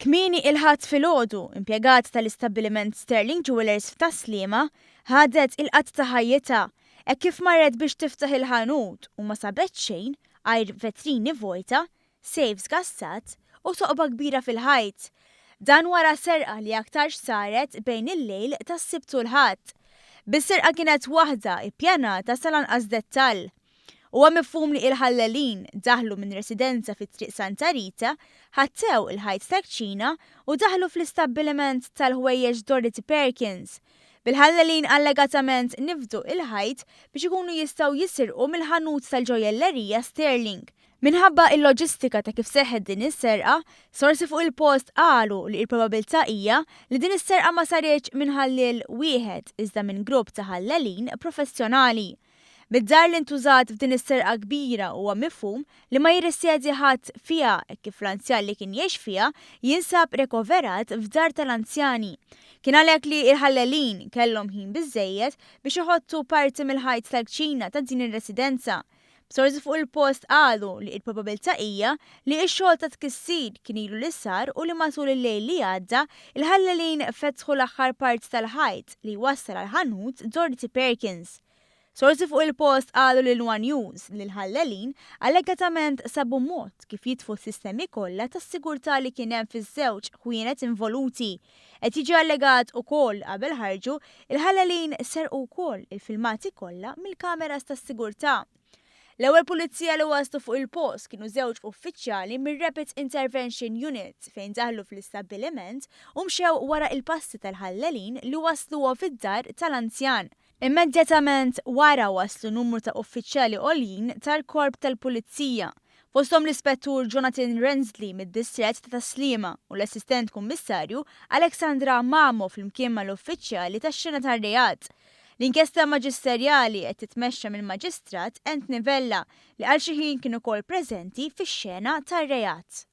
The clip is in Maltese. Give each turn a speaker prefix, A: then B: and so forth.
A: Kmieni il-Ħadd filgħodu, impjegata tal-istabbiliment Sterling Jewellers f'Tas-Sliema ħadet il-qatt ta' ħajjitha hekk kif marret biex tiftaħ il-ħanut u ma sabet xejn għajr vetrini vojta, safe sgassat u toqba kbira fil-ħajt. Dan wara serqa li aktarx saret bejn il-lejl tas-Sibt u l-Ħadd. Bis-serqa kienet waħda ippjanata sal-anqas dettall. Huwa mifhum li il-ħallelin daħlu minn residenza fi Triq Santa Rita, ħattew il-ħajt tal-kċina u daħlu fl-istabbiliment tal-ħwejjeġ Dorothy Perkins. Bil-ħallelin allegatament nifdu il-ħajt biex ikunu jistgħu jisirqu mill-ħanut tal-ġojellerija Sterling. Minħabba il-loġistika ta' kif seħħet din is-serqa, sorsi fuq il-post qalu li il-probabilità hija li din is-serqa ma saritx minn ħalliel wieħed iżda minn grupp ta' ħallelin professjonali. Mid-dar li ntużat f'din is-serqa kbira huwa mifhum li ma jirrisjedi ħadd fiha hekk kif l-anzjan li kien jgħix fiha jinsab rekoverat f'dar tal-anzjani. Kien għalhekk li il-ħallelin kellhom ħin biżejjed biex iħottu parti mill-ħajt tal-kċina ta' din ir-residenza. B'sorsi fuq il-post qalu li il-probabilità hija li x-xogħol ta' tkissir kien ilu li sar u li matul il-lejl li għadda il-ħallelin fetħu l-aħħar parti tal-ħajt li wassal għal ħanut Dorothy Perkins. Sorsi fuq il-post qalu lil One News li l-ħallelin allegatament sabu mod kif jitfu s-sistemi kollha tas-sigurtà li kien hemm fiż-żewġ ħwienet involuti. Qed jiġi allegat ukoll qabel ħarġu, il-ħallelin serqu wkoll il-filmati kollha mill-kameras tas-sigurtà. L-ewwel pulizija li waslu fuq il-post kienu żewġ uffiċjali mir-Rapid Intervention Unit fejn daħlu fl-istabbiliment u mxew wara il-passi tal-ħallelin li wasluhom fid-dar tal-anzjan. Immedjatament wara waslu numru ta' uffiċjali għoljin tal-Korp tal-Pulizija, fosthom l-Ispettur Jonathan Rensley mid-Distrett ta' Tas-Sliema u l-Assistent Kummissarju Alexandra Mamo flimkien mal-uffiċjali tax-xena tar-reat. L-inkjesta maġisterjali qed titmexxa mill-Maġistrat Anthony Vella li għal xi ħin kien ukoll preżenti fix-xena tar-reat.